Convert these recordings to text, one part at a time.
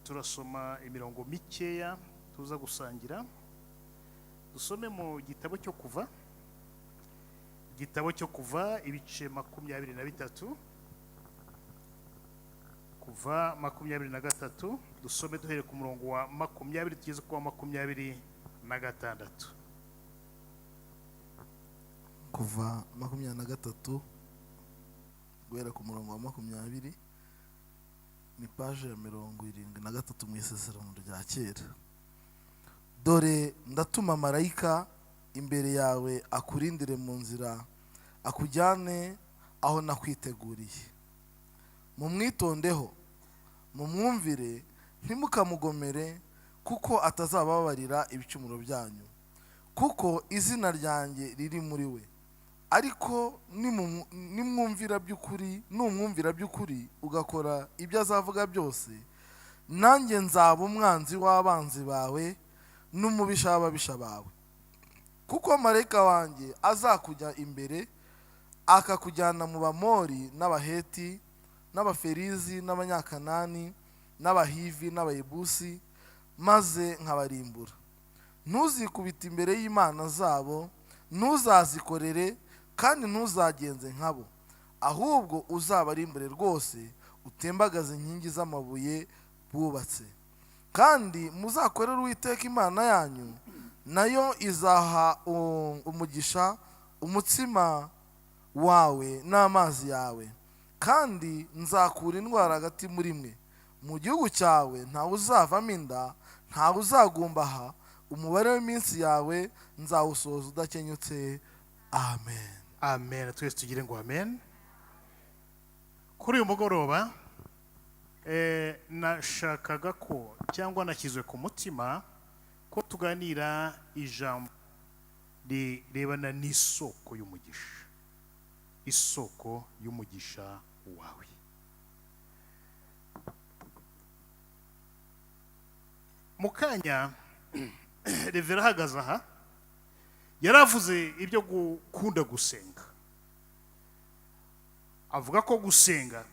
Turasoma imirongo mikeya tuza gusangira. Dusome mu gitabo cyo Kuva, igitabo cyo Kuva, ibice 23. Kuva 23, dusome duhere ku murongo wa 20 tugeze ku wa 26. Kuva 23, guhera ku murongo wa 20, ni paje ya 73 mu Isezerano rya Kera. Dore ndatuma marayika imbere yawe, akurindire mu nzira, akujyane aho nakwiteguriye. Mumwitondeho, mumwumvire, ntimukamugomere, kuko atazababarira ibicumuro byanyu, kuko izina ryanjye riri muri we. Ariko nimwumvira by'ukuri, numwumvira by'ukuri, ugakora ibyo azavuga byose, nanjye nzaba umwanzi w'abanzi bawe n'umubisha w'ababisha bawe, kuko marayika wanjye azakujya imbere, akakujyana mu Bamori n'Abaheti n'Abaferizi n'Abanyakanani n'Abahivi n'Abayebusi, maze nkabarimbura. Ntuzikubite imbere y'imana zabo, ntuzazikorere, kandi ntuzagenze nkabo, ahubwo uzabarimbure rwose, utembagaze inkingi z'amabuye bubatse. Kandi muzakorere Uwiteka Imana yanyu, nayo izaha umugisha umutsima wawe n'amazi yawe. Kandi nzakura indwara hagati muri mwe. Mu gihugu cyawe ntawe uzavamo inda, ntawe uzagumbaha. Umubare w'iminsi yawe nzawusohoza udakenyutse. Amen. Amen. Twese tugire ngo amen. Kuri uyu mugoroba nashakaga ko, cyangwa nashyizwe ku mutima ko tuganira ijambo rirebana n'isoko y'umugisha, isoko y'umugisha wawe. Mu kanya revera ahagaze aha yaravuze ibyo gukunda gusenga, avuga ko gusenga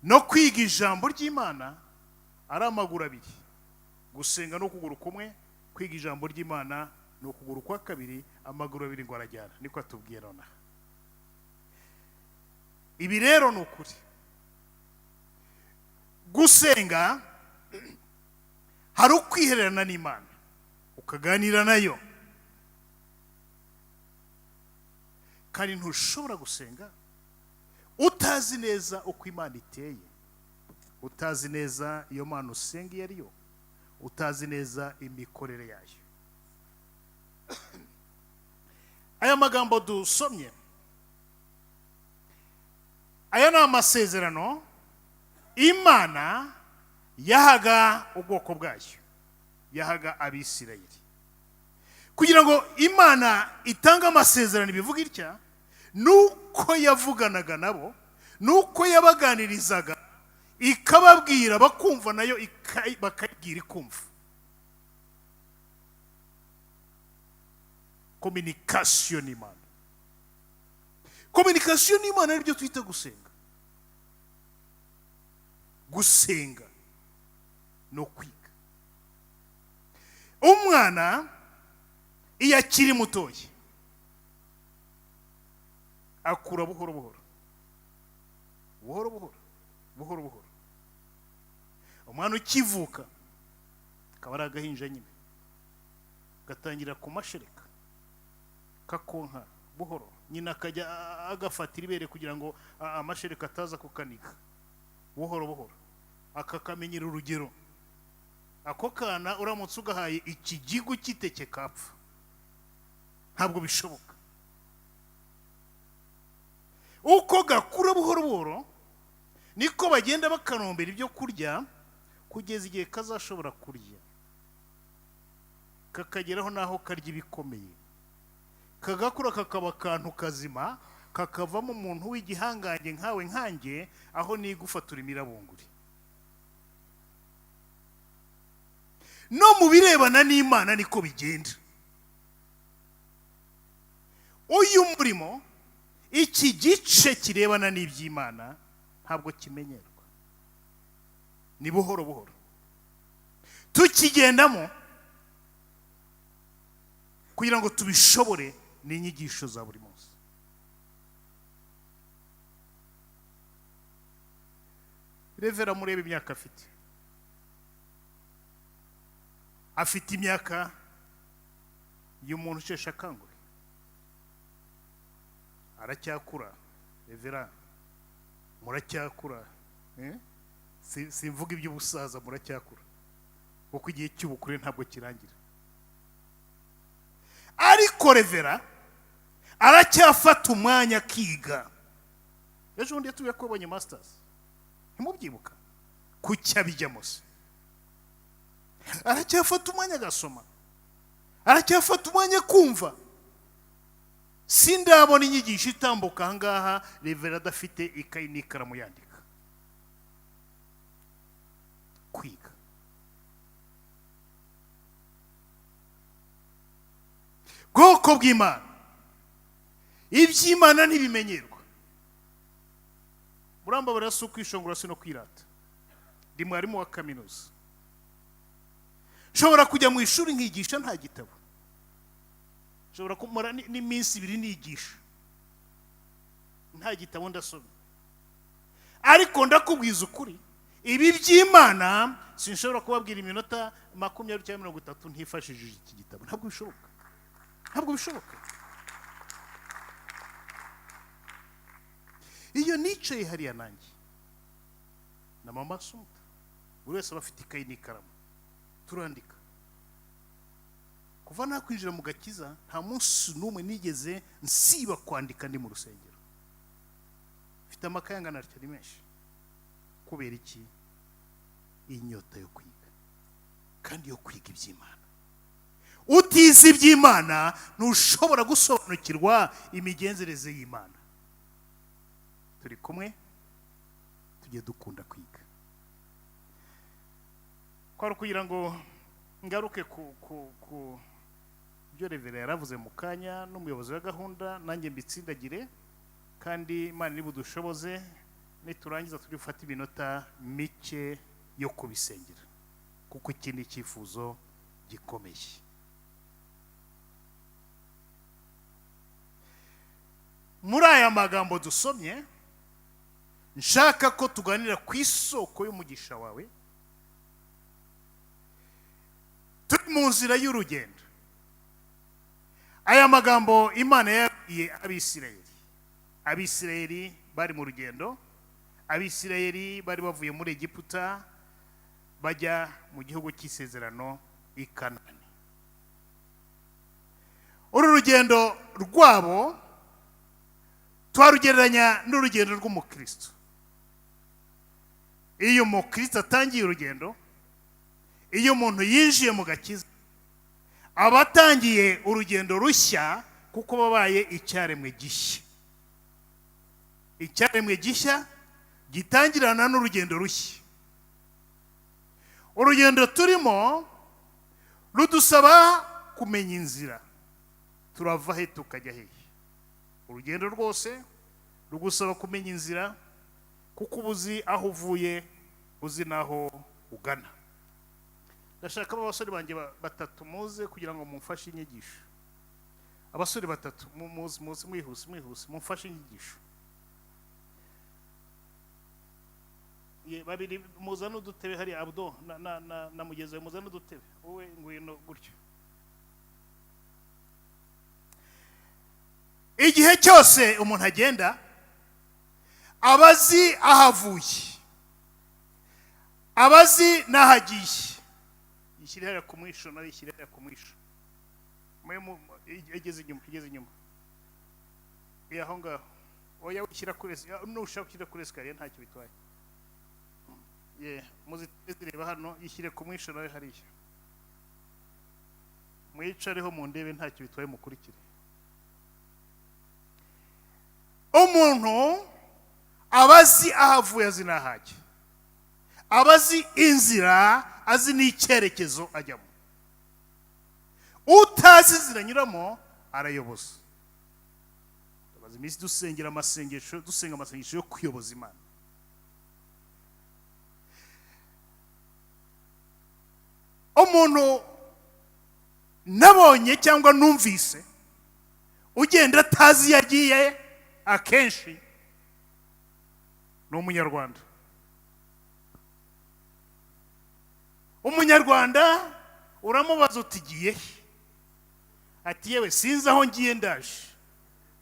no kwiga ijambo ry'Imana ari amaguru abiri. Gusenga ni ukuguru kumwe, kwiga ijambo ry'Imana ni ukuguru kwa kabiri, amaguru abiri ngo arajyana, niko atubwiye nonaha. Ibi rero ni ukuri. Gusenga hari ukwihererana n'Imana, ukaganira nayo, kandi ntushobora gusenga utazi neza uko Imana iteye, utazi neza iyo Mana usenga iyo ari yo, utazi neza imikorere yayo. Aya magambo dusomye, aya ni amasezerano Imana yahaga ubwoko bwayo, yahaga Abisirayeli. Kugira ngo Imana itange amasezerano ibivuga itya, nuko yavuganaga nabo, nuko yabaganirizaga, ikababwira bakumva, nayo bakayibwira ikumva. Communication n'Imana, communication n'Imana aribyo twita gusenga. Gusenga no kwiga. Umwana iyo akiri mutoya akura buhoro buhoro, buhoro buhoro, buhoro buhoro. Umwana ukivuka akaba ari agahinja nyine, gatangira ku mashereka, kakonka buhoro, nyina akajya agafatira ibere kugira ngo amashereka ataza kukaniga, buhoro buhoro akakamenyera urugero. Ako kana uramutse ugahaye ikigigu cy'iteke kapfa, ntabwo bishoboka. Uko gakura buhoro buhoro niko bagenda bakanombera ibyo kurya, kugeza igihe kazashobora kurya, kakageraho n'aho karya ibikomeye, kagakura kakaba akantu kazima, kakavamo umuntu w'igihangange nkawe nkanjye, aho nigufatura imirabunguri. No mu birebana n'Imana niko bigenda. Uyu murimo, iki gice kirebana n'iby'Imana ntabwo kimenyerwa. Ni buhoro buhoro tukigendamo kugira ngo tubishobore. Ni inyigisho za buri munsi. Reverend, murebe imyaka afite. Afite imyaka y'umuntu usheshe akanguhe, aracyakura. Reverend, muracyakura, eh? Simvuga iby'ubusaza, muracyakura, kuko igihe cy'ubukure ntabwo kirangira. Ariko reverend aracyafata umwanya akiga. Ejo bundi yatubwiye ko yabonye masters, ntimubyibuka? Kuki abijyamo se? Aracyafata umwanya agasoma, aracyafata umwanya kumva. Sindabona inyigisho itambuka ahangaha reverend adafite ikayi n'ikaramu yandika. Kwiga, bwoko bw'Imana, iby'Imana ntibimenyerwa. Murambabarira, si ukwishongora, si no kwirata. Ndi mwarimu wa kaminuza, nshobora kujya mu ishuri nkigisha nta gitabo, nshobora kumara n'iminsi 2 nigisha nta gitabo ndasoma. Ariko ndakubwiza ukuri, ibi by'Imana sinshobora kubabwira iminota 20 cyangwa 30 ntifashishije iki gitabo. Ntabwo bishoboka, ntabwo bishoboka. Iyo nicaye hariya nanjye na mama Assumpta, buri wese aba afite ikayi n'ikaramu, turandika. Kuva nakwinjira mu gakiza nta munsi n'umwe nigeze nsiba kwandika ndi mu rusengero. Mfite amakaye angana atya, ni menshi. Kubera iki? Inyota yo kwiga, kandi yo kwiga iby'Imana. Utize iby'Imana ntushobora gusobanukirwa imigenzereze y'Imana. Turi kumwe, tujye dukunda kwiga. Kwari kugira ngo ngaruke ku byo reverend yaravuze mu kanya n'umuyobozi wa gahunda, nanjye mbitsindagire, kandi Imana nibudushoboze niturangiza turi gufata iminota mike yo kubisengera, kuko iki ni icyifuzo gikomeye. Muri aya magambo dusomye, nshaka ko tuganira ku isoko y'umugisha wawe. Turi mu nzira y'urugendo. Aya magambo Imana yabwiye Abisirayeli. Abisirayeli bari mu rugendo, Abisirayeli bari bavuye muri Egiputa bajya mu gihugu cy'isezerano i Kanani. Uru rugendo rwabo twarugereranya n'urugendo rw'umukristo. Iyo umukristo atangiye urugendo, iyo umuntu yinjiye mu gakiza, aba atangiye urugendo rushya, kuko babaye icyaremwe gishya. Icyaremwe gishya gitangirana n'urugendo rushya. Urugendo turimo rudusaba kumenya inzira, turava he tukajya hehe. Urugendo rwose rugusaba kumenya inzira, kuko uba uzi aho uvuye, uzi n'aho ugana. Ndashaka abasore banjye batatu muze kugira ngo mumfashe inyigisho. Abasore batatu muze, muze, mwihuse, mwihuse, mumfashe inyigisho. Ye, babiri muzane udutebe hariya, Abdo na mugenzi wawe muzane udutebe. Wowe ngwino gutyo. Igihe cyose umuntu agenda abazi aho avuye, abazi n'aho agiye. Ishyire hariya ku mwisho, nawe ishyire hariya ku mwisho. Mwe igeze inyuma, igeze inyuma. Iya, aho ngaho. Oya, ushyira kuri ya, nushaka ushyira kuri escalier ntacyo bitwaye. Ye, muzireba hano, ishyire ku mwisho nawe hariya. Mwicareho mu ndebe ntacyo bitwaye, mukurikire. Umuntu abazi aho avuye, azi n'aho ajya, abazi inzira, azi n'icyerekezo ajyamo. Utazi inzira anyuramo arayoboza. Tumaze iminsi dusengera amasengesho, dusenga amasengesho yo kuyoboza Imana. Umuntu nabonye cyangwa numvise ugenda atazi iyo agiye akenshi ni Umunyarwanda. Umunyarwanda uramubaza uti: "Ugiye he?" Ati: "Yewe, sinzi aho ngiye, ndaje."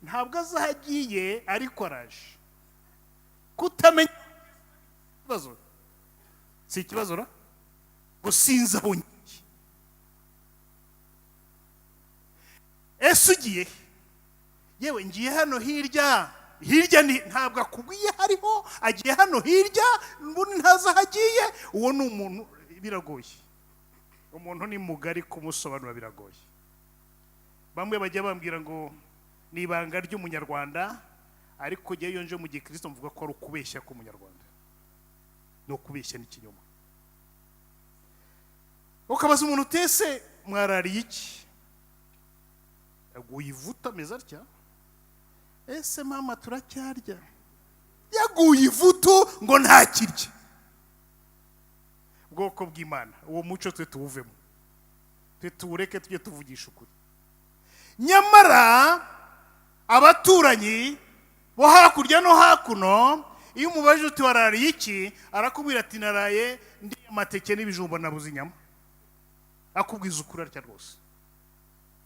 Ntabwo azi aho agiye, ariko araje. Kutamenya ikibazo si ikibazo ra ngo sinzi aho ngiye. Ese ugiye he? "Yewe, ngiye hano hirya." Hirya ni ntabwo akubwiye hariho, agiye hano hirya, ubundi ntazi aho agiye. Uwo ni umuntu biragoye. Umuntu ni mugari, kumusobanura biragoye. Bamwe bajya bambwira ngo ni ibanga ry'Umunyarwanda, ariko njyewe iyo nje mu gikristo mvuga ko ari ukubeshya k'Umunyarwanda, ni ukubeshya n'ikinyoma. Ukabaza umuntu utese: "Mwarariye iki?" Yaguye ivuta, ameze atya: "Ese mama, turacyarya?" Yaguye ivutu ngo ntakirye. Bwoko bw'Imana, uwo muco twe tuwuvemo, twe tuwureke, tujye tuvugisha ukuri. Nyamara abaturanyi bo hakurya no hakuno, iyo umubajije uti: "Warariye iki?" arakubwira ati: "Naraye ndi amateke n'ibijumba, nabuze inyama." Akubwiza ukuri atya rwose,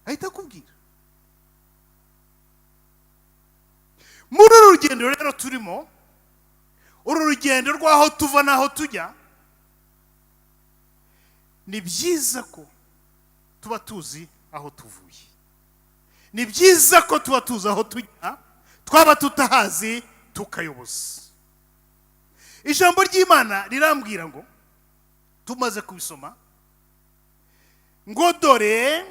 ahita akubwira. Muri uru rugendo rero turimo, uru rugendo rw'aho tuva n'aho tujya, ni byiza ko tuba tuzi aho tuvuye, ni byiza ko tuba tuzi aho tujya, twaba tutahazi tukayoboza. Ijambo ry'Imana rirambwira ngo, tumaze kubisoma, ngo: "Dore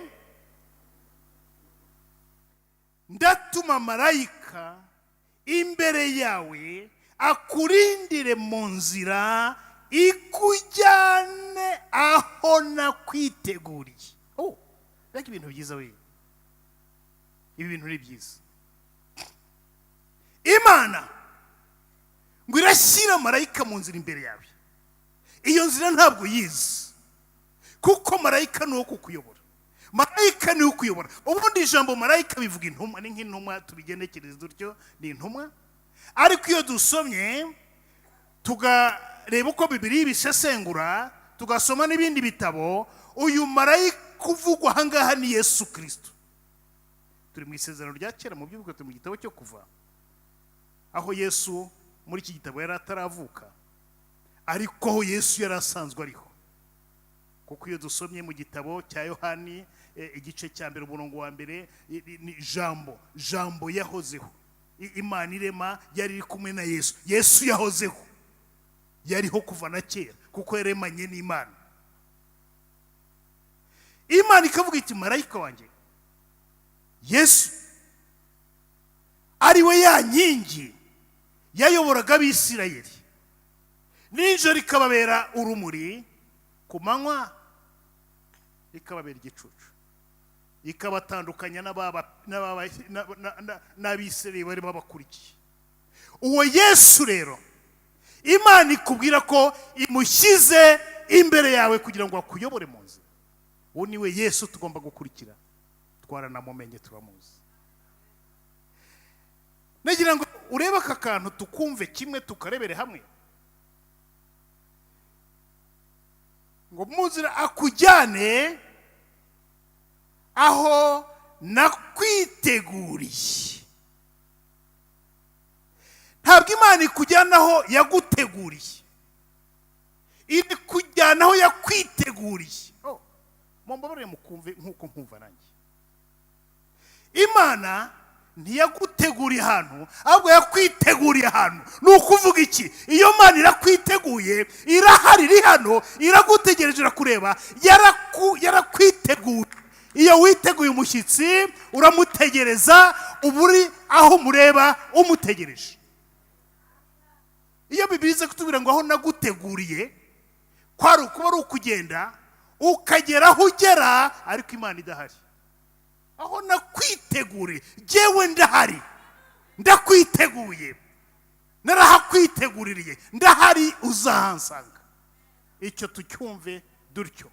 ndatuma marayika imbere yawe, akurindire mu nzira, ikujyane aho nakwiteguriye." Oh, mbega ibintu byiza we! Ibi bintu ni byiza. Imana ngo irashyira marayika mu nzira imbere yawe. Iyo nzira ntabwo uyizi, kuko marayika ni uwo kukuyobora, marayika ni ukuyobora. Ubundi ijambo marayika bivuga intumwa, ni nk'intumwa, tubigenekereze dutyo, ni intumwa. Ariko iyo dusomye, tukareba uko Bibiliya ibisesengura, tugasoma n'ibindi bitabo, uyu marayika uvugwa aha ngaha ni Yesu Kirisito. Turi mu Isezerano rya Kera, mu by'ukuri turi mu gitabo cyo Kuva, aho Yesu muri iki gitabo yari ataravuka, ariko aho Yesu yari asanzwe ariho, kuko iyo dusomye mu gitabo cya Yohani, igice cya 1, umurongo wa 1, ni Jambo. Jambo yahozeho. Imana irema yari iri kumwe na Yesu. Yesu yahozeho, yariho kuva na kera, kuko yaremanye n'Imana. Imana ikavuga iti: "Marayika wanjye Yesu, ari we ya nkingi yayoboraga Abisirayeli nijoro ikababera urumuri, ku manywa ikababera igicucu, ikabatandukanya n'Abisirayeli bari babakurikiye." Uwo Yesu rero, Imana ikubwira ko imushyize imbere yawe kugira ngo akuyobore mu nzira. Uwo ni we Yesu tugomba gukurikira, twaranamumenye, turamuzi. Nagira ngo urebe aka kantu, tukumve kimwe, tukarebere hamwe, ngo mu nzira akujyane aho nakwiteguriye. Ntabwo Imana ikujyana aho yaguteguriye, iri kujyana aho yakwiteguriye. Oh, mumbabarire mukumve nk'uko nkumva nanjye. Imana ntiyaguteguriye ahantu, ahubwo yakwiteguriye ahantu. Ni ukuvuga iki? Iyo Mana irakwiteguye, irahari, iri hano, iragutegereje, irakureba, yarakwiteguye. Iyo witeguye umushyitsi uramutegereza, uba uri aho umureba umutegereje. Iyo Bibiliya iza kutubwira ngo aho naguteguriye, kwari ukuba ari ukugenda ukagera aho ugera ariko Imana idahari. Aho nakwiteguriye, jyewe ndahari, ndakwiteguye, narahakwiteguririye, ndahari, uzahansanga. Icyo tucyumve dutyo.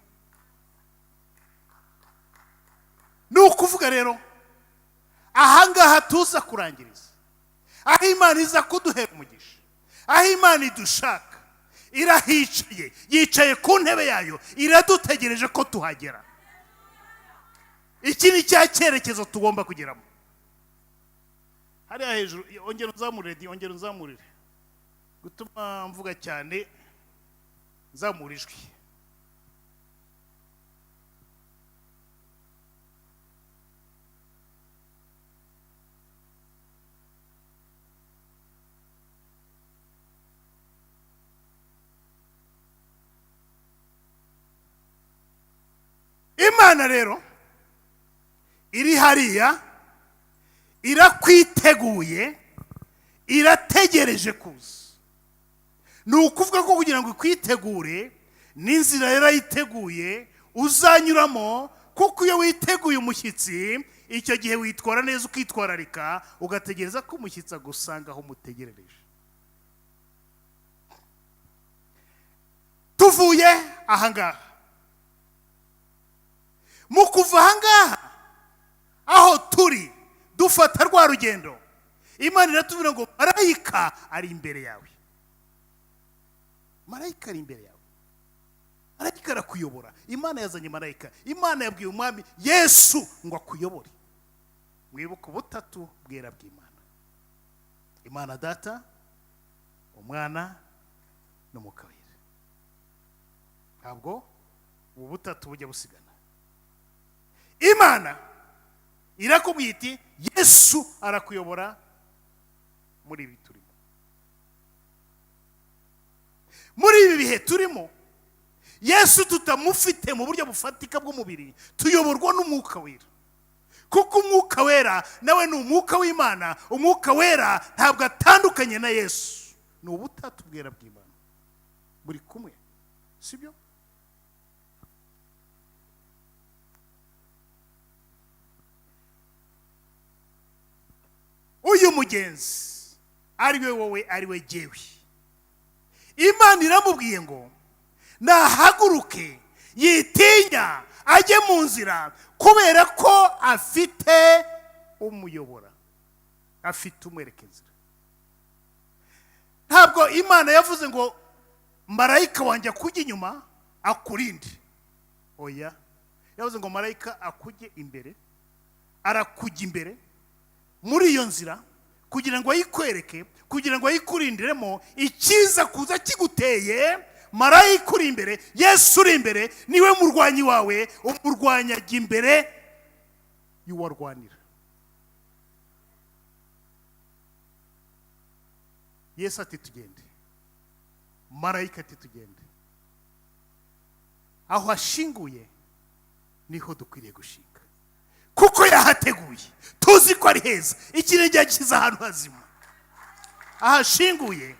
Ni ukuvuga rero, ahangaha tuza kurangiriza, aho Imana iza kuduhera umugisha, aho Imana idushaka, irahicaye, yicaye ku ntebe yayo, iradutegereje ko tuhagera. Iki ni cya cyerekezo tugomba kugeramo. Hariya hejuru, ongera unzamurire di, ongera unzamurire, gutuma mvuga cyane, nzamura ijwi. Imana rero iri hariya, irakwiteguye, irategereje kuza. Ni ukuvuga ko kugira ngo ikwitegure, n'inzira yarayiteguye uzanyuramo, kuko iyo witeguye umushyitsi, icyo gihe witwara neza, ukitwararika, ugategereza ko umushyitsi agusanga aho umutegerereje. Tuvuye ahangaha, mu kuva ahangaha aho turi dufata rwa rugendo, Imana iratubwira ngo marayika ari imbere yawe, marayika ari imbere yawe, marayika arakuyobora. Imana yazanye marayika. Imana yabwiye Umwami Yesu ngo akuyobore. Mwibuke ubutatu bwera bw'Imana: Imana Data, Umwana n'Umwuka Wera. Ntabwo ubu butatu bujya busigana. Imana irakubwiye iti Yesu arakuyobora muri ibi turimo, muri ibi bihe turimo. Yesu tutamufite mu buryo bufatika bw'umubiri, tuyoborwa n'Umwuka Wera, kuko Umwuka Wera nawe ni umwuka w'Imana. Umwuka Wera ntabwo atandukanye na Yesu, ni ubutatu bwera bw'Imana buri kumwe, sibyo? Uyu mugenzi ari we wowe, ari we jyewe, Imana iramubwiye ngo nahaguruke, yitinya, ajye mu nzira, kubera ko afite umuyobora, afite umwereka inzira. Ntabwo Imana yavuze ngo marayika wanjye akujye inyuma akurinde, oya. Yavuze ngo marayika akujye imbere, arakujya imbere muri iyo nzira kugira ngo ayikwereke, kugira ngo ayikurindiremo ikiza kuza kiguteye. Marayika uri imbere, Yesu uri imbere, niwe murwanyi wawe. Umurwanyi ajya imbere y'uwarwanira. Yesu ati tugende, marayika ati tugende. Aho hashinguye niho dukwiriye gushinga, kuko yahateguye, tuzi ko ari heza. Ikirenge yagize ahantu hazima, ahashinguye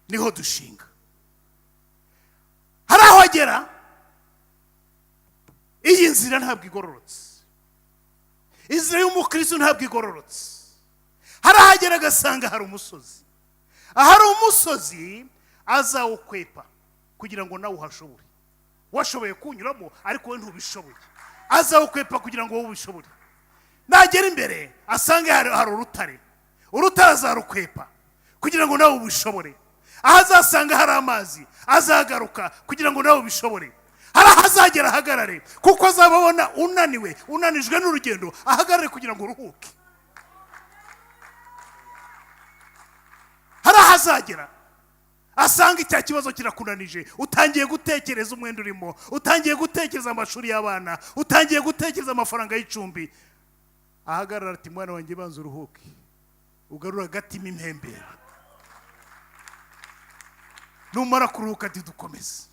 niho dushinga. Hari aho agera, iyi nzira ntabwo igororotse, inzira y'umukristo ntabwo igororotse. Hari aho agera agasanga hari umusozi, ahari umusozi azawukwepa kugira ngo nawe uhashobore. Washoboye kuwunyuramo ariko wowe ntubishoboye, azawukwepa kugira ngo wowe ubishobore. Nagera imbere asange hari urutare, urutare azarukwepa kugira ngo nawe ubishobore. Aho azasanga hari amazi azagaruka kugira ngo nawe ubishobore. Hari aho azagera ahagarare, kuko azaba abona unaniwe, unanijwe n'urugendo, ahagarare kugira ngo uruhuke. Hari aho azagera asanga icya kibazo kirakunanije, utangiye gutekereza umwenda urimo, utangiye gutekereza amashuri y'abana, utangiye gutekereza amafaranga y'icumbi, ahagarara ati mwana wanjye banza uruhuke, ugarura agatima impembero. Numara kuruhuka ati dukomeze.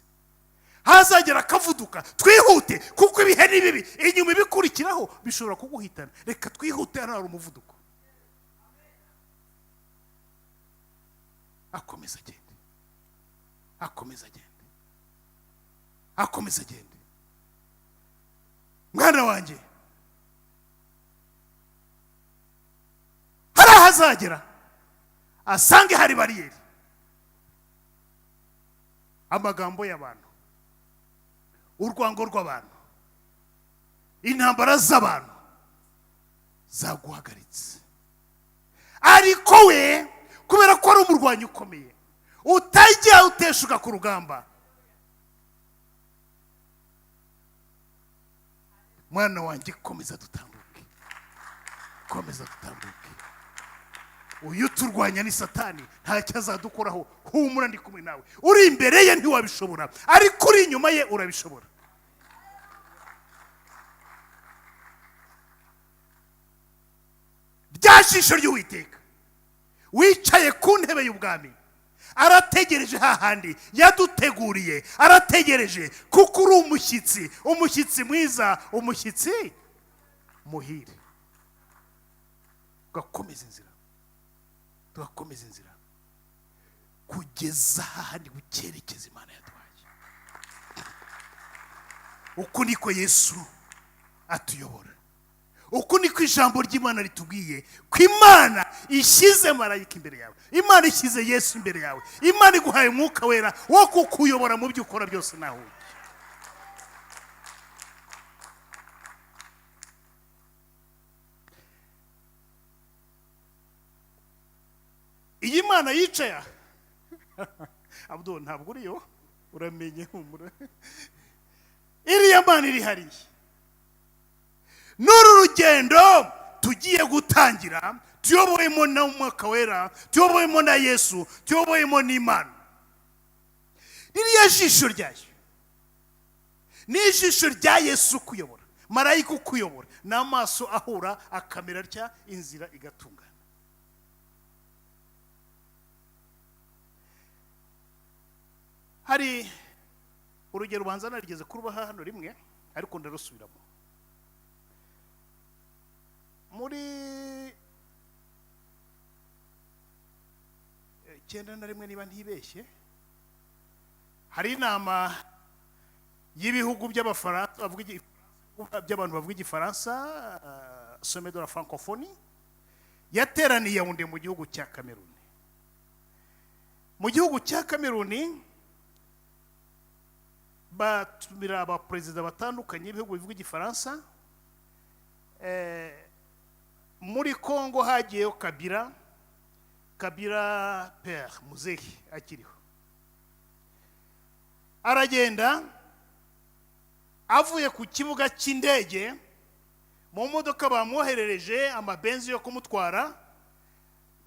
Hazagera akavuduka, twihute kuko ibihe ni bibi, inyuma ibikurikiraho bishobora kuguhitana, reka twihute, hano hari umuvuduko. Akomeza agende, akomeza agende, akomeza agende. Mwana wanjye, hari ahazagera asange hari bariyeri, amagambo y'abantu, urwango rw'abantu. Intambara z'abantu zaguhagaritse, ariko we kubera ko ari umurwanyi ukomeye utajya uteshuka ku rugamba, mwana wanjye, komeza dutambuke, komeza dutambuke. Uyu turwanya ni Satani, ntacyo azadukoraho. Humura, ndi kumwe nawe. Uri imbere ye ntiwabishobora, ariko uri inyuma ye urabishobora. Rya jisho ry'Uwiteka wicaye ku ntebe y'ubwami arategereje hahandi yaduteguriye, arategereje kuko uri umushyitsi, umushyitsi mwiza, umushyitsi muhire. Tugakomeza inzira, tugakomeza inzira kugeza hahandi ku cyerekezo Imana yaduhaye. Uku niko Yesu atuyobora, uku niko ijambo ry'Imana ritubwiye ko Imana ishyize marayika imbere yawe, Imana ishyize Yesu imbere yawe, Imana iguhaye Umwuka Wera wo kukuyobora mu byo ukora byose naho ujya. Iyi Mana yicaye aha, Abdul, ntabwo uriyo, uramenye, humura. Iriya Mana iri hariya, n'uru rugendo tugiye gutangira tuyobowemo na Umwuka Wera, tuyobowemo na Yesu, tuyobowemo n'Imana, ririya jisho ryayo ni ijisho rya Yesu ukuyobora, marayika ukuyobora, n'amaso ahura akamera atya, inzira igatungana. Hari urugero ubanza narigeze kurubaha hano rimwe, ariko ndarusubiramo. Muri 91 niba ntibeshye, hari inama y'ibihugu by'Abafaransa bavuga by'abantu bavuga Igifaransa, Sommet de la Francophonie, yateraniye Yaoundé mu gihugu cya Cameroon. Mu gihugu cya Cameroon batumira abaperezida batandukanye b'ibihugu bivuga Igifaransa. Muri Congo hagiyeyo Kabila, Kabila père, muzehe akiriho. Aragenda, avuye ku kibuga cy'indege mu modoka bamwoherereje, amabenzi yo kumutwara,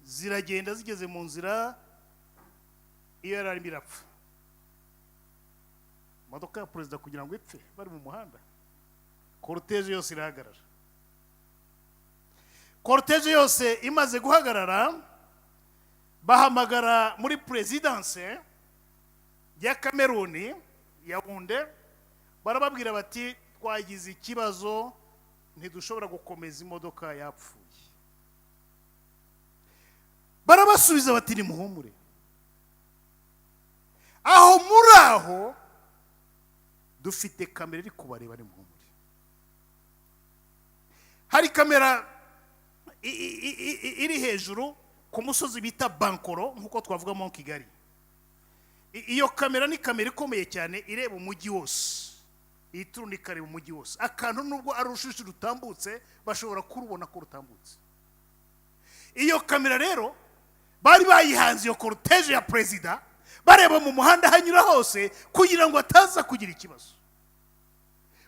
ziragenda, zigeze mu nzira iyo yari arimo irapfa. Imodoka ya perezida kugira ngo ipfe bari mu muhanda, cortège yose irahagarara. Cortège yose imaze guhagarara, bahamagara muri perezidanse ya Kameruni, Yaounde, barababwira bati: "Twagize ikibazo, ntidushobora gukomeza, imodoka yapfuye." Barabasubiza bati: "Nimuhumure, aho muri aho dufite kamera iri kubareba, nimuhumure." Hari kamera iri hejuru ku musozi bita Bankoro, nk'uko twavuga mo Kigali. Iyo kamera ni kamera ikomeye cyane, ireba umujyi wose, iyi turundi ikareba umujyi wose. Akantu nubwo ari urushishi rutambutse, bashobora kurubona ko rutambutse. Iyo kamera rero bari bayihanze iyo cortège ya perezida, bareba mu muhanda hanyura hose kugira ngo ataza kugira ikibazo.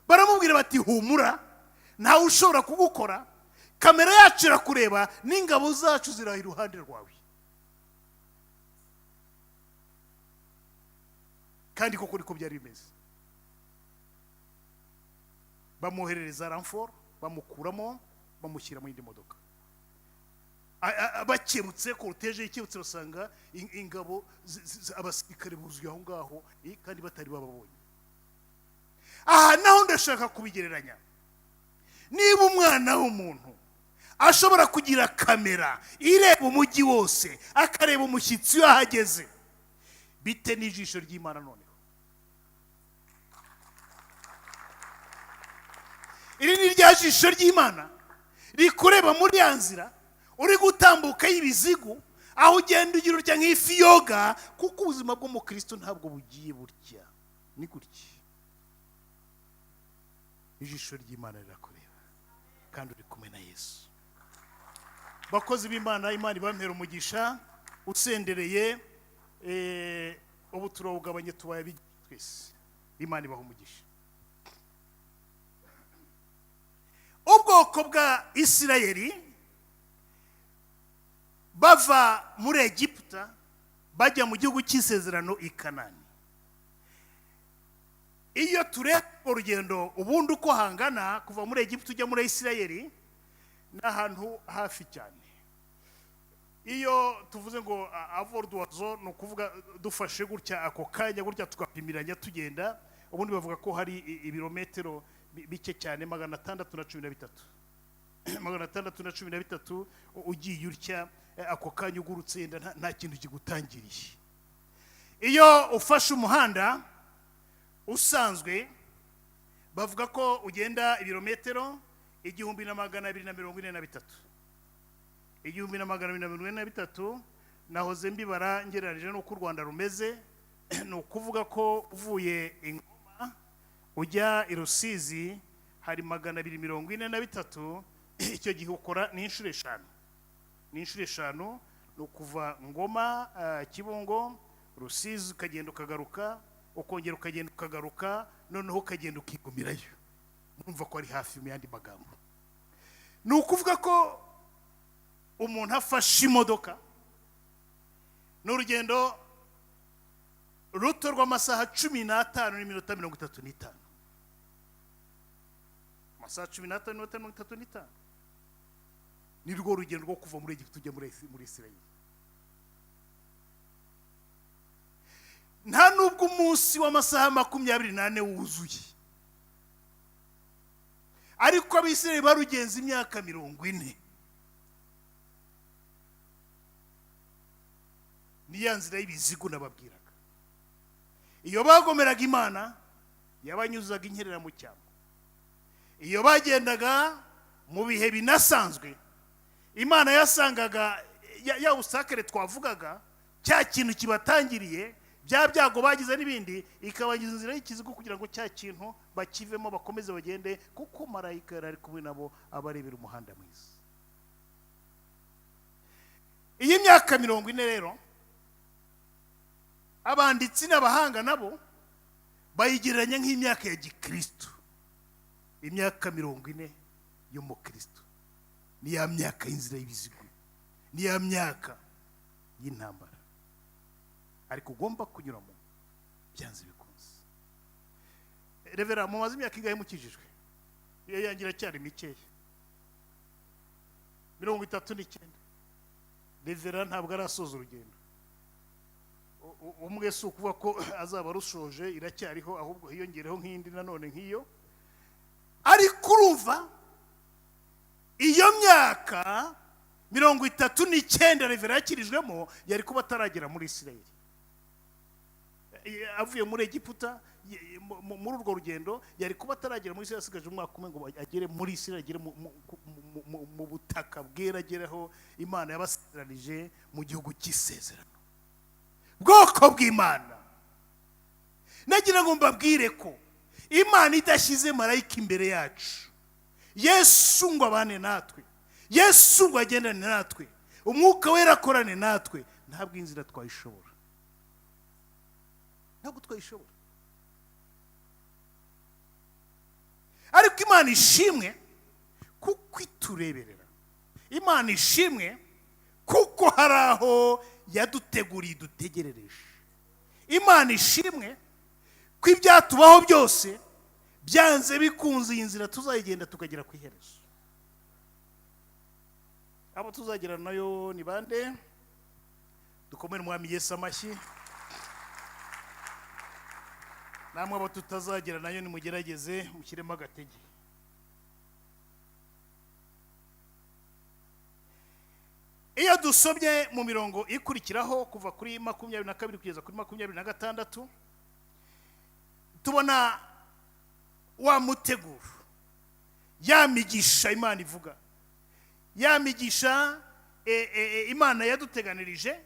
Baramubwira bati: "Humura, ntawe ushobora kugukora, kamera yacu irakureba n'ingabo zacu ziri iruhande rwawe." Kandi koko niko byari bimeze. Bamwoherereza renfort, bamukuramo, bamushyira mu yindi modoka. Bakebutse, cortège ikebutse, basanga ingabo abasirikare buzuye aho ngaho, kandi batari bababonye. Aha naho ndashaka kubigereranya. Niba umwana w'umuntu ashobora kugira kamera ireba umujyi wose, akareba umushyitsi iyo ahageze, bite n'ijisho ry'Imana noneho? Iri ni rya jisho ry'Imana rikureba muri ya nzira uri gutambuka y'ibizigu, aho ugenda ugira utya nk'ifi yoga, kuko ubuzima bw'umukristo ntabwo bugiye burya, ni gutya. Ijisho ry'Imana rirakureba kandi uri kumwe na Yesu. Bakozi b'Imana, Imana ibampera umugisha usendereye. Ubu turawugabanye, tubaye abigisha twese. Imana ibaha umugisha. Ubwoko bwa Isirayeli bava muri Egiputa bajya mu gihugu cy'isezerano i Kanani. Iyo tureba urugendo ubundi uko hangana, kuva muri Egiputa ujya muri Isirayeli ni ahantu hafi cyane. Iyo tuvuze ngo à vol d'oiseau, ni ukuvuga dufashe gutya ako kanya gutya tugapimiranya tugenda, ubundi bavuga ko hari ibirometero bike cyane, 613, 613. Ugiye utya ako kanya ugurutse yenda nta kintu kigutangiriye. Iyo ufashe umuhanda usanzwe, bavuga ko ugenda ibirometero 1243, 1243. Nahoze mbibara ngereranije n'uko u Rwanda rumeze. Ni ukuvuga ko uvuye i Ngoma ujya i Rusizi hari 243. Icyo gihe ukora ni inshuro eshanu, ni inshuro eshanu. Ni ukuva Ngoma, Kibungo, Rusizi, ukagenda ukagaruka, ukongera ukagenda ukagaruka, noneho ukagenda ukigumirayo. Murumva ko ari hafi. Mu yandi magambo, ni ukuvuga ko umuntu afashe imodoka ni urugendo ruto rw'amasaha 15 n'iminota 35. Amasaha 15 n'iminota 35 ni rwo rugendo rwo kuva muri Egiputa ujya muri Isirayeli. Nta nubwo umunsi w'amasaha 24 wuzuye, ariko Abisirayeli barugenza imyaka 40. Ni ya nzira y'ibizigu nababwiraga. Iyo bagomeraga Imana, yabanyuzaga inkerera mu cyambu. Iyo bagendaga mu bihe binasanzwe, Imana yasangaga ya busakare twavugaga, cya kintu kibatangiriye, bya byago bagize n'ibindi, ikabagiza inzira y'ikizigo kugira ngo cya kintu bakivemo bakomeze bagende, kuko marayika yari ari kumwe nabo abarebera umuhanda mwiza. Iyi myaka 40 rero, abanditsi n'abahanga nabo bayigereranya nk'imyaka ya gikristo. Imyaka 40 y'umukristo ni ya myaka y'inzira y'ibizigo, ni ya myaka y'intambara, ariko ugomba kunyuramo byanze bikunze. Revera, mumaze imyaka ingahe mukijijwe? Iyo yanjye iracyari mikeya, 39. Revera ntabwo arasoza urugendo. Umwe si ukuvuga ko azaba arushoje, iracyariho, ahubwo hiyongereho nk'indi nanone nk'iyo. Ariko urumva iyo myaka 39 revera yakirijwemo, yari kuba ataragera muri Isirayeli. Avuye muri Egiputa, muri urwo rugendo yari kuba ataragera muri Isirayeli, asigaje umwaka umwe ngo agere muri Isirayeli, agere mu butaka bwera, agereho Imana yabasezeranije mu gihugu cy'isezerano. Bwoko bw'Imana, nagira ngo mbabwire ko Imana idashyize marayika imbere yacu, Yesu ngo abane natwe, Yesu ngo agendane natwe, Umwuka Wera akorane natwe, ntabwo inzira twayishobora, ntabwo twayishobora. Ariko Imana ishimwe kuko itureberera. Imana ishimwe kuko hari aho yaduteguriye dutegerereje. Imana ishimwe ko ibyatubaho byose byanze bikunze iyi nzira tuzayigenda tukagera ku iherezo. Abo tuzagera nayo ni bande? Dukomere Umwami Yesu amashyi. Namwe abo tutazagera nayo nimugerageze mushyiremo agatege. Iyo dusomye mu mirongo ikurikiraho kuva kuri 22 kugeza kuri 26, tubona wa muteguro, ya migisha Imana ivuga, ya migisha Imana yaduteganirije.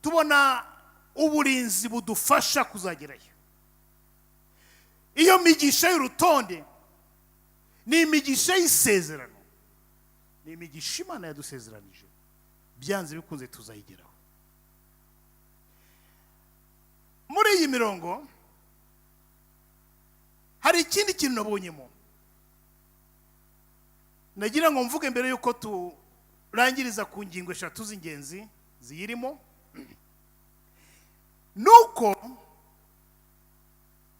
Tubona uburinzi budufasha kuzagerayo. Iyo migisha y'urutonde Ni imigisha y'isezerano, ni imigisha Imana yadusezeranije, byanze bikunze tuzayigeraho. Muri iyi mirongo hari ikindi kintu nabonyemo nagira ngo mvuge mbere y'uko turangiriza ku ngingo eshatu z'ingenzi ziyirimo, nuko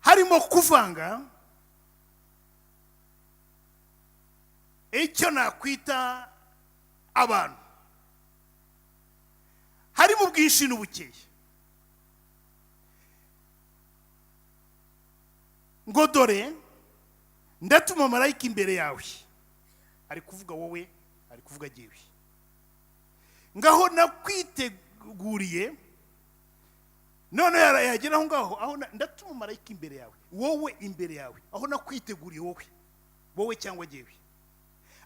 harimo kuvanga icyo nakwita abantu, harimo ubwinshi n'ubukeya. Ngo dore ndatuma marayika imbere yawe, ari kuvuga wowe, ari kuvuga jyewe, ngaho nakwiteguriye. None yagera aho ngaho, aho ndatuma marayika imbere yawe, wowe imbere yawe, aho nakwiteguriye wowe, wowe cyangwa jyewe.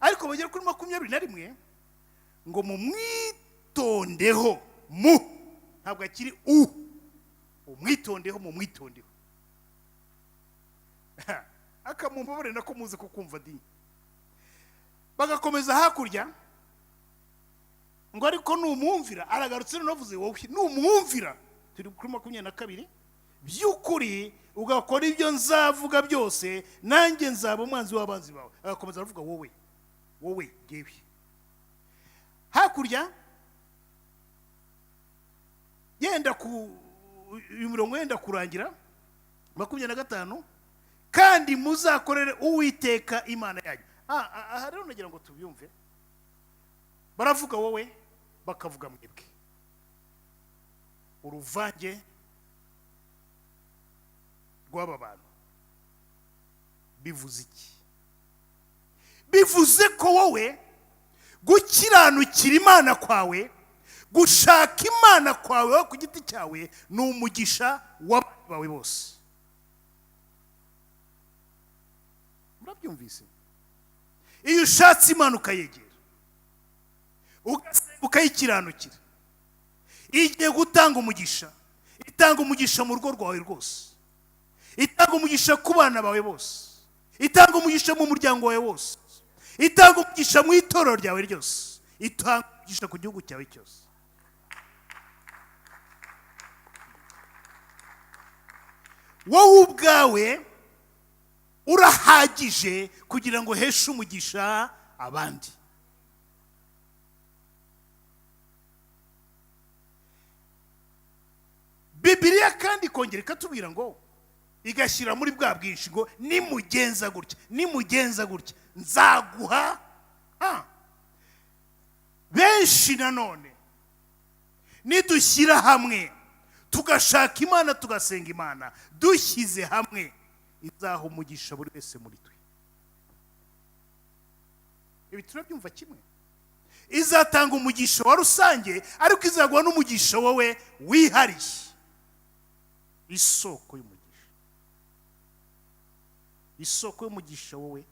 Ariko bagera kuri 21 ngo mumwitondeho, mu ntabwo akiri u, umwitondeho, mumwitondeho. Akamumbabare nako muze kukumva di. Bagakomeza hakurya ngo ariko numwumvira, aragarutse noneho avuze wowe, numwumvira, turi kuri 22, by'ukuri ugakora ibyo nzavuga byose, nanjye nzaba umwanzi w'abanzi bawe. Agakomeza aravuga wowe, wowe, jyewe. Hakurya yenda ku uyu murongo yenda kurangira, 25, kandi muzakorere Uwiteka Imana yanyu. Aha rero nagira ngo tubyumve, baravuga wowe, bakavuga mwebwe, uruvange rw'aba bantu. Bivuze iki? Bivuze ko wowe gukiranukira Imana kwawe, gushaka Imana kwawe wowe ku giti cyawe, ni umugisha w'abantu bawe bose. Murabyumvise? Iyo ushatse Imana ukayegera, ugasenga ukayikiranukira, igiye gutanga umugisha. Itanga umugisha mu rugo rwawe rwose, itanga umugisha ku bana bawe bose, itanga umugisha mu muryango wawe wose, itanga umugisha mu itorero ryawe ryose, itanga umugisha ku gihugu cyawe cyose. Wowe ubwawe urahagije kugira ngo uheshe umugisha abandi. Bibiliya kandi ikongera ikatubwira ngo, igashyira muri bwa bwinshi ngo nimugenza gutya, nimugenza gutya nzaguha. Benshi nanone nidushyira hamwe tugashaka Imana, tugasenga Imana dushyize hamwe, izaha umugisha buri wese muri twe. Ibi turabyumva kimwe. Izatanga umugisha wa rusange, ariko izaguha n'umugisha wowe wihariye. Isoko y'umugisha, isoko y'umugisha wowe,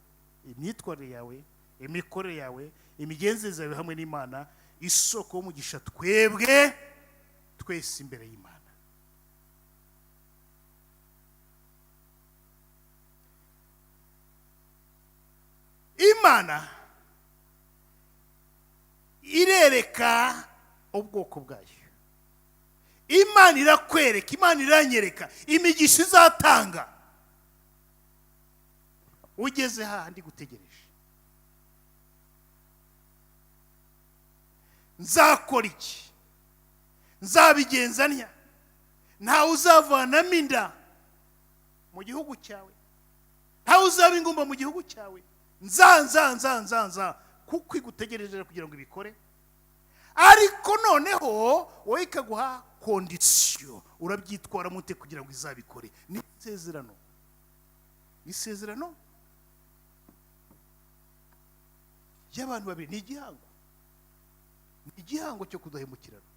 imyitwarire yawe, imikorere yawe, imigenzereze yawe hamwe n'Imana, isoko y'umugisha twebwe twese imbere y'Imana. Imana irereka ubwoko bwayo, Imana irakwereka, Imana iranyereka imigisha izatanga ugeze hahandi gutegereje. Nzakora iki? Nzabigenza ntya? Ntawe uzavanamo inda mu gihugu cyawe, ntawe uzaba ingumba mu gihugu cyawe. Nza, nza, nza, nza, nza, kuko igutegereje kugira ngo ibikore. Ariko noneho wowe ikaguha kondisiyo, urabyitwara mute kugira ngo izabikore? Ni isezerano, isezerano ry'abantu babiri, ni igihango, ni igihango cyo kudahemukirana.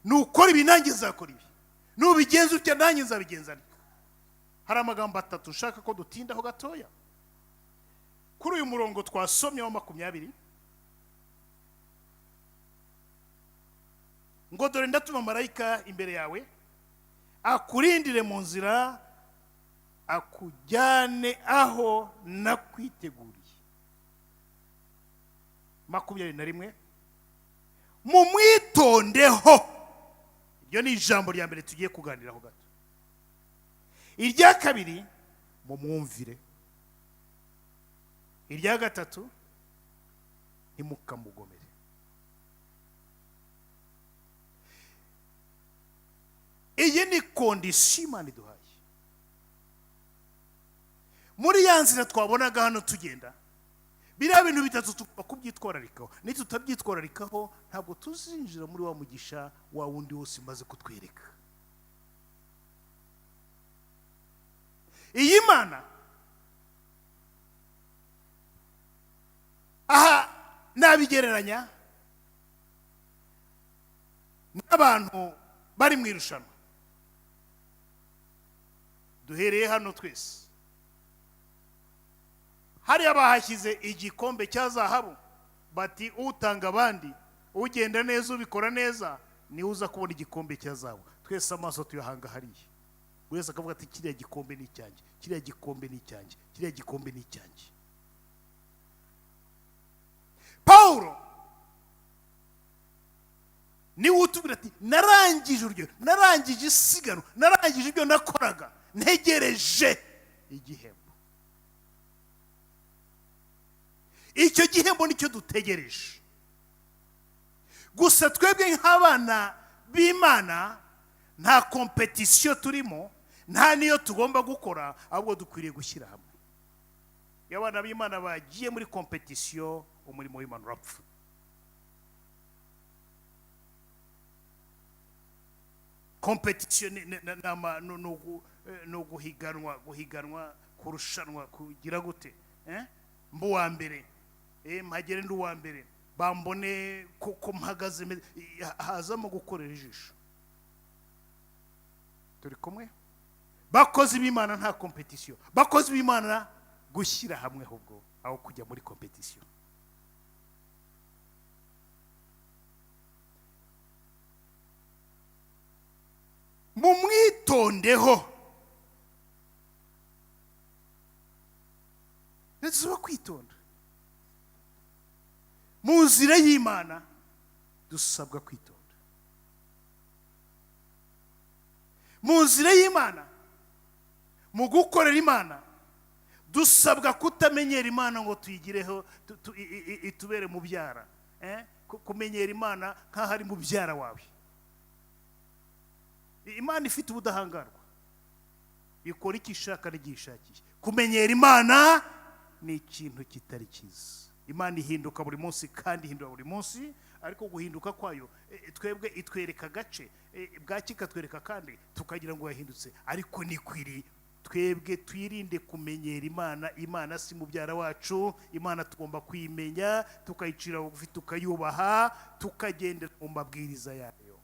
Nukora ibi nanjye nzakora ibi, nubigenza utya nanjye nzabigenza ntya. Hari amagambo atatu nshaka ko dutindaho gatoya kuri uyu murongo twasomye wa 20, ngo dore ndatuma marayika imbere yawe akurindire mu nzira, akujyane aho nakwiteguriye. 21. Mumwitondeho. Iryo ni ijambo rya mbere tugiye kuganiraho gato. Irya kabiri, mumwumvire. Irya gatatu, ntimukamugomere. Iyi ni condition Imana iduhaye muri ya nzira twabonaga hano tugenda. Biriya bintu bitatu tugomba kubyitwararikaho. Nitutabyitwararikaho, ntabwo tuzinjira muri wa mugisha wa wundi wose umaze kutwereka. Iyi Mana aha nabigereranya n'abantu bari mu irushanwa. Duhereye hano twese, hariya bahashyize igikombe cya zahabu, bati utanga abandi, ugenda neza, ubikora neza, niwe uza kubona igikombe cya zahabu. Twese amaso tuyahanga hariya, buri wese akavuga ati: "Kiriya gikombe ni icyanjye, kiriya gikombe ni icyanjye, kiriya gikombe ni icyanjye." Pawulo niwe utubwira ati: "Narangije urugendo, narangije isiganwa, narangije ibyo nakoraga, ntegereje igihembo." Icyo gihembo nicyo dutegereje. Gusa twebwe nk'abana b'Imana nta compétition turimo, nta n'iyo tugomba gukora, ahubwo dukwiriye gushyira hamwe. Iyo abana b'Imana bagiye muri compétition, umurimo w'Imana urapfa. Compétition ni uguhiganwa, guhiganwa, kurushanwa, kugira gute mba uwa mbere, mpagere ndi uwa mbere, bambone ko mpagaze, hazamo gukorera ijisho. Turi kumwe? Bakozi b'Imana, nta compétition. Bakozi b'Imana, gushyira hamwe ahubwo aho kujya muri compétition. Mumwitondeho. Ndetse kwitonda mu nzira y'Imana, dusabwa kwitonda mu nzira y'Imana. Mu gukorera Imana dusabwa kutamenyera Imana ngo tuyigireho itubere mubyara, kumenyera Imana nk'aho ari mubyara wawe. Imana ifite ubudahangarwa, ikora icyo ishaka n'igihe ishakiye. Kumenyera Imana ni ikintu kitari cyiza. Imana ihinduka buri munsi kandi ihindura buri munsi, ariko guhinduka kwayo, twebwe itwereka agace, bwaki ikatwereka kandi tukagira ngo yahindutse, ariko nikwiriye. Twebwe twirinde kumenyera Imana. Imana si mubyara wacu. Imana tugomba kuyimenya, tukayicira bugufi, tukayubaha, tukagendera mu mabwiriza yayo.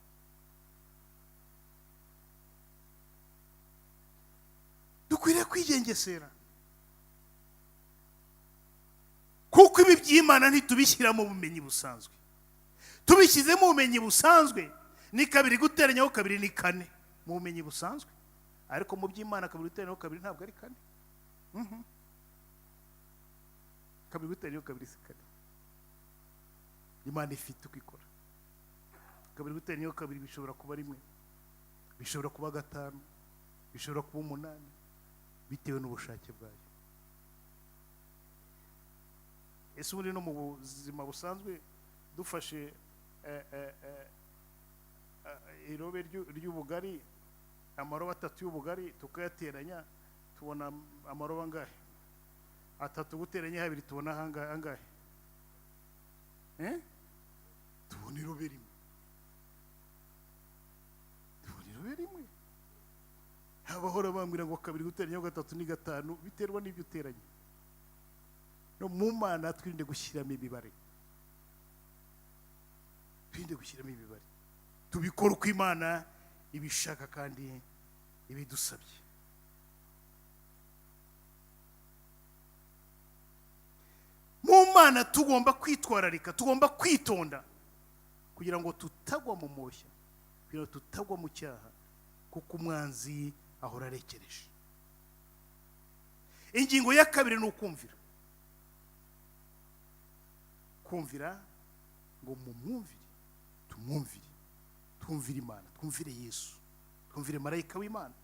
Dukwiriye kwigengesera, kuko ibi by'Imana ntitubishyira mu bumenyi busanzwe. Tubishyize mu bumenyi busanzwe, ni kabiri guteranyaho kabiri ni kane mu bumenyi busanzwe, ariko mu by'Imana kabiri guteranyaho kabiri ntabwo ari kane. Kabiri guteranyaho kabiri si kane. Imana ifite uko ikora. Kabiri guteranyaho kabiri bishobora kuba rimwe, bishobora kuba gatanu, bishobora kuba umunani, bitewe n'ubushake bwayo. Ese ubundi no mu buzima busanzwe, dufashe irobe ry'ubugari, amarobe atatu y'ubugari, tukayateranya, tubona amarobe angahe? Atatu guteranya abiri tubona angahe? Tubona irobe rimwe, tubona irobe rimwe. Abahora bambwira ngo kabiri guteranya gatatu ni gatanu, biterwa n'ibyo uteranya. No mu Mana twirinde gushyiramo imibare, twirinde gushyiramo imibare. Tubikora uko Imana ibishaka kandi ibidusabye. Mu Mana tugomba kwitwararika, tugomba kwitonda kugira ngo tutagwa mu moshya, kugira ngo tutagwa mu cyaha, kuko umwanzi ahora arekereje. Ingingo ya kabiri ni ukumvira. Kumvira, ngo mumwumvire, tumwumvire, twumvire Imana, twumvire Yesu, twumvire marayika w'Imana.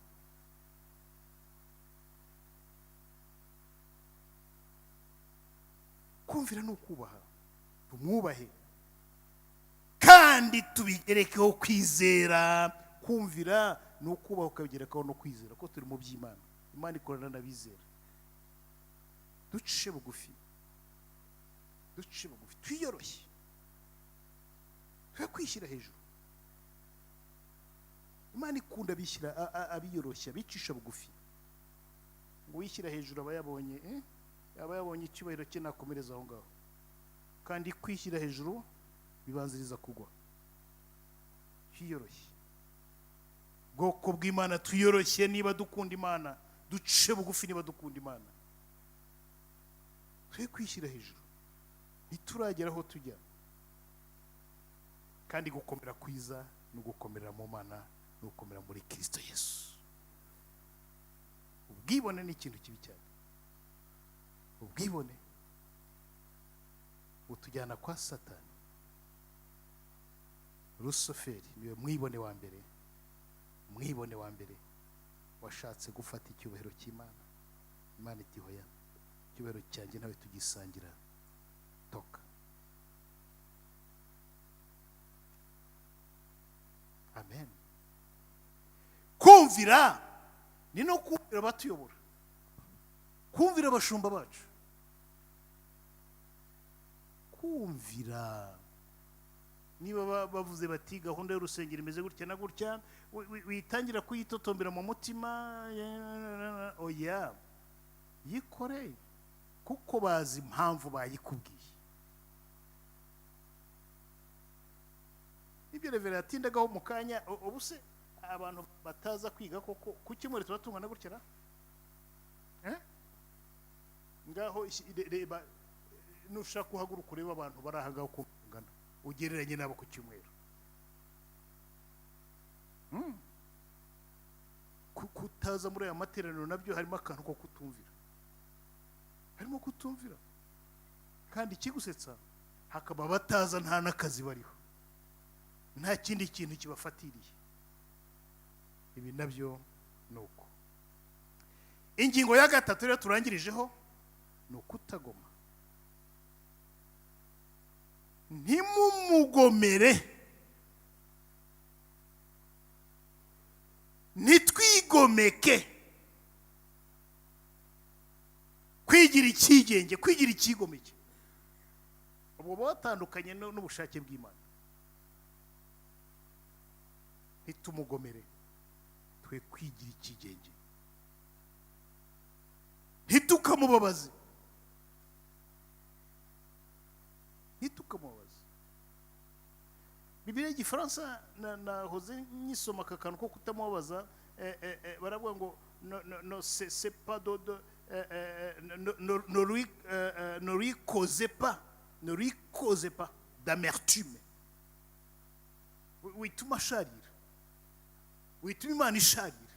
Kumvira ni ukubaha, tumwubahe kandi tubigerekeho kwizera. Kumvira ni ukubaha ukabigerekaho no kwizera ko turi mu by'Imana. Imana ikorana n'abizera. Duce bugufi, duce bugufi, twiyoroshye, twe kwishyira hejuru. Imana ikunda abishyira abiyoroshya, abicisha bugufi. Ngo uwishyira hejuru aba yabonye, aba yabonye icyubahiro cye, nakomereza aho ngaho. Kandi kwishyira hejuru bibanziriza kugwa. Twiyoroshye, bwoko bw'Imana, twiyoroshye niba dukunda Imana, duce bugufi niba dukunda Imana, twe kwishyira hejuru, ntituragera aho tujya. Kandi gukomera kwiza ni ugukomerera mu Mana, ni ugukomera muri Kirisito Yesu. Ubwibone ni ikintu kibi cyane. Ubwibone butujyana kwa Satani. Rusoferi niwe mwibone wa mbere, mwibone wa mbere washatse gufata icyubahiro cy'Imana. Imana iti: "Hoya, icyubahiro cyanjye nawe tugisangira, toka." Amen. Kumvira ni no kumvira abatuyobora, kumvira abashumba bacu, kumvira niba bavuze bati gahunda y'urusengero imeze gutya na gutya, witangira kuyitotombera mu mutima. Oya, yikore kuko bazi impamvu bayikubwiye. Ibyo revera yatindagaho mu kanya. Ubu se abantu bataza kwiga koko ku cyumweru tuba tungana gutya ra? Eh? Ngaho reba, nushaka uhaguruka urebe abantu bari aha ngaho uko bangana, ugereranye nabo ku cyumweru. Kutaza muri aya materaniro nabyo harimo akantu ko kutumvira, harimo kutumvira. Kandi ikigusetsa, hakaba bataza nta n'akazi bariho, nta kindi kintu kibafatiriye. Ibi nabyo ni uko. Ingingo ya gatatu rero turangirijeho ni ukutagoma. Ntimumugomere, ntitwigomeke, kwigira icyigenge, kwigira icyigomeke, ubwo batandukanye n'ubushake bw'Imana. Ntitumugomere, twe kwigira icyigenge, ntitukamubabaze, ntitukamubabaze. Bibiliya y'Igifaransa nahoze nyisoma aka kantu ko kutamubabaza, baravuga ngo no c'est pas de no, no, no, lui, ne lui causez pas, ne lui causez pas d'amertume. Wituma asharira, wituma Imana isharira,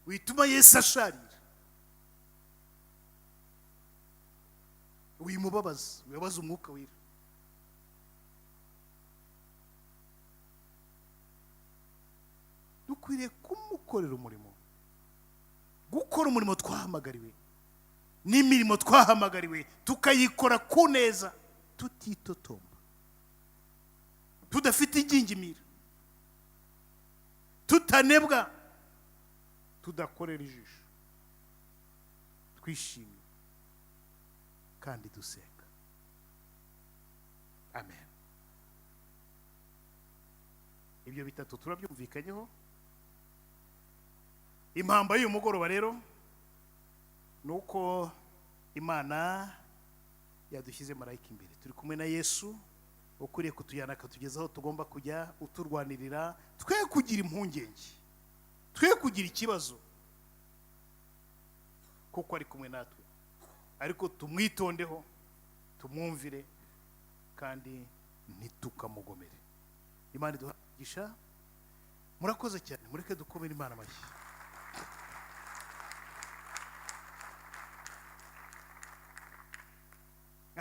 wituma Yesu asharira, wimubabaza, wibabaza Umwuka Wera. Dukwiriye kumukorera umurimo, gukora umurimo twahamagariwe n'imirimo twahamagariwe, tukayikora ku neza, tutitotomba, tudafite ingingimira, tutanebwa, tudakorera ijisho, twishimye kandi dusenga. Amen. Ibyo bitatu turabyumvikanyeho. Impamba y'uyu mugoroba rero ni uko Imana yadushyize marayika imbere. Turi kumwe na Yesu ukwiriye kutujyana akatugeza aho tugomba kujya, uturwanirira. Twe kugira impungenge, twe kugira ikibazo, kuko ari kumwe natwe. Ariko tumwitondeho, tumwumvire kandi ntitukamugomere. Imana iduha umugisha. Murakoze cyane. Mureke dukomere Imana amashyi.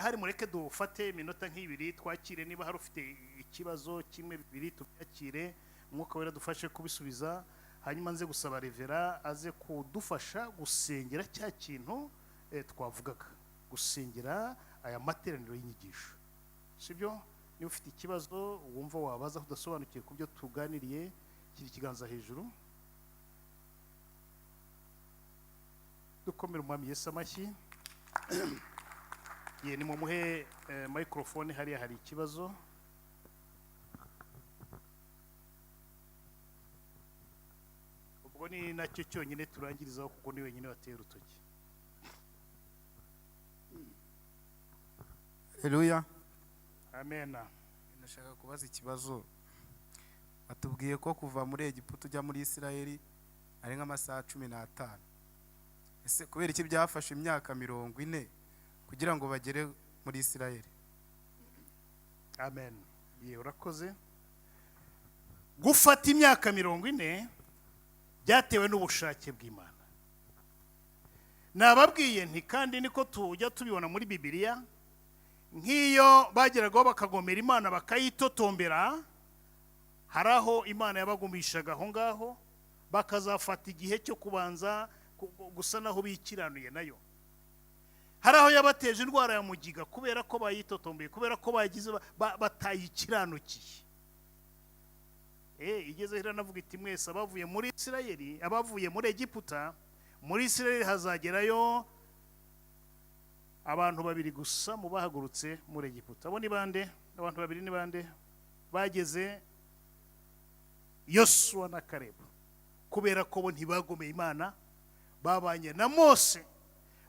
Ahari mureke dufate iminota nk'ibiri, twakire niba hari ufite ikibazo kimwe, bibiri, tubyakire, Umwuka Wera dufashe kubisubiza. Hanyuma nze gusaba Reverend aze kudufasha gusengera cya kintu twavugaga, gusengera aya materaniro y'inyigisho, sibyo? Niba ufite ikibazo wumva wabaza udasobanukiwe ku byo tuganiriye, shyira ikiganza hejuru. Dukomere Umwami Yesu amashyi. Ye, nimumuhe microphone. Hariya hari ikibazo. Ubwo ni nacyo cyonyine turangirizaho, kuko ni wenyine wateye urutoki. Haleluya. Amena. Ndashaka kubaza ikibazo. Batubwiye ko kuva muri Egiputa ujya muri Isirayeli ari nk'amasaha 15. Ese kubera iki byafashe imyaka 40 kugira ngo bagere muri Isirayeli? Amen. Ye, urakoze. Gufata imyaka 40 byatewe n'ubushake bw'Imana. Nababwiye nti kandi niko tujya tubibona muri Bibiliya, nk'iyo bageragaho bakagomera Imana bakayitotombera, hari aho Imana yabagumishaga aho ngaho, bakazafata igihe cyo kubanza gusa naho bikiranuye nayo. Hari aho yabateje indwara ya mugiga kubera ko bayitotombeye, kubera ko bagize batayikiranukiye. Igeze iranavuga iti mwese abavuye muri Isirayeli, abavuye muri Egiputa, muri Isirayeli hazagerayo abantu babiri gusa mu bahagurutse muri Egiputa. Abo ni bande? Abantu babiri ni bande? Bageze Yosuwa na Kalebu. Kubera ko bo ntibagomeye Imana, babanye na Mose,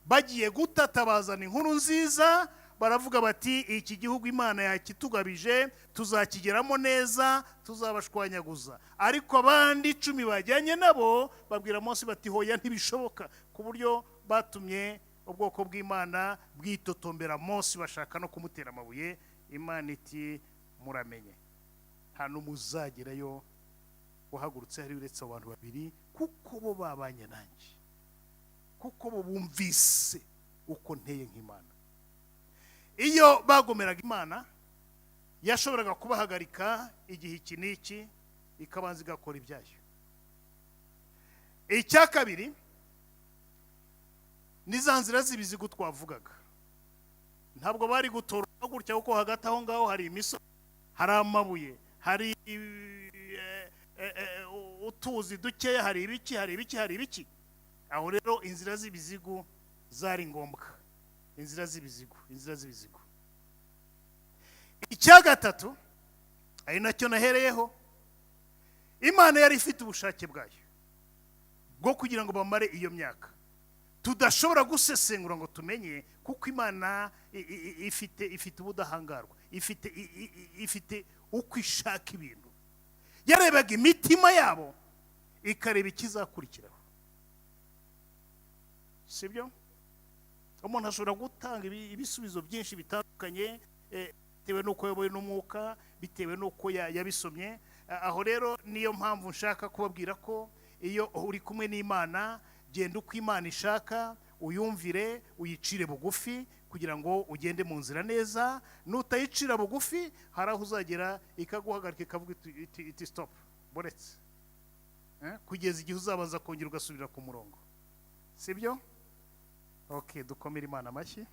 bagiye gutatabazana inkuru nziza, baravuga bati iki gihugu Imana yakitugabije, tuzakigeramo neza, tuzabashwanyaguza. Ariko abandi 10 bajyanye nabo babwira Mose bati hoya, ntibishoboka, ku buryo batumye ubwoko bw'Imana bwitotombera Mose, bashaka no kumutera amabuye. Imana iti muramenye, nta n'umuzagerayo wahagurutse hari uretse abantu babiri, kuko bo babanye nanjye, kuko bo bumvise uko nteye nk'Imana. Iyo bagomeraga Imana, yashoboraga kubahagarika igihe iki n'iki, ikabanza igakora ibyayo. Icya kabiri ni za nzira z'ibizigu twavugaga. Ntabwo bari gutorwa gutya, kuko hagati aho ngaho hari imisozi, hari amabuye, hari utuzi dukeya, hari ibiki, hari ibiki, hari ibiki. Aho rero inzira z'ibizigu zari ngombwa, inzira z'ibizigu, inzira z'ibizigu. Icya gatatu ari nacyo nahereyeho, Imana yari ifite ubushake bwayo bwo kugira ngo bamare iyo myaka tudashobora gusesengura ngo tumenye, kuko Imana ifite ubudahangarwa, ifite uko ishaka ibintu. Yarebaga imitima yabo ikareba ikizakurikiraho, sibyo? Umuntu ashobora gutanga ibisubizo byinshi bitandukanye, bitewe n'uko yayobowe n'umwuka, bitewe n'uko yabisomye. Aho rero niyo mpamvu nshaka kubabwira ko iyo uri kumwe n'Imana, genda uko Imana ishaka, uyumvire, uyicire bugufi kugira ngo ugende mu nzira neza. Nutayicira bugufi, hari aho uzagera ikaguhagarika, ikavuga iti stop, boretse. Kugeza igihe uzabanza kongera ugasubira ku murongo, sibyo? Okay, dukomere Imana amashyi.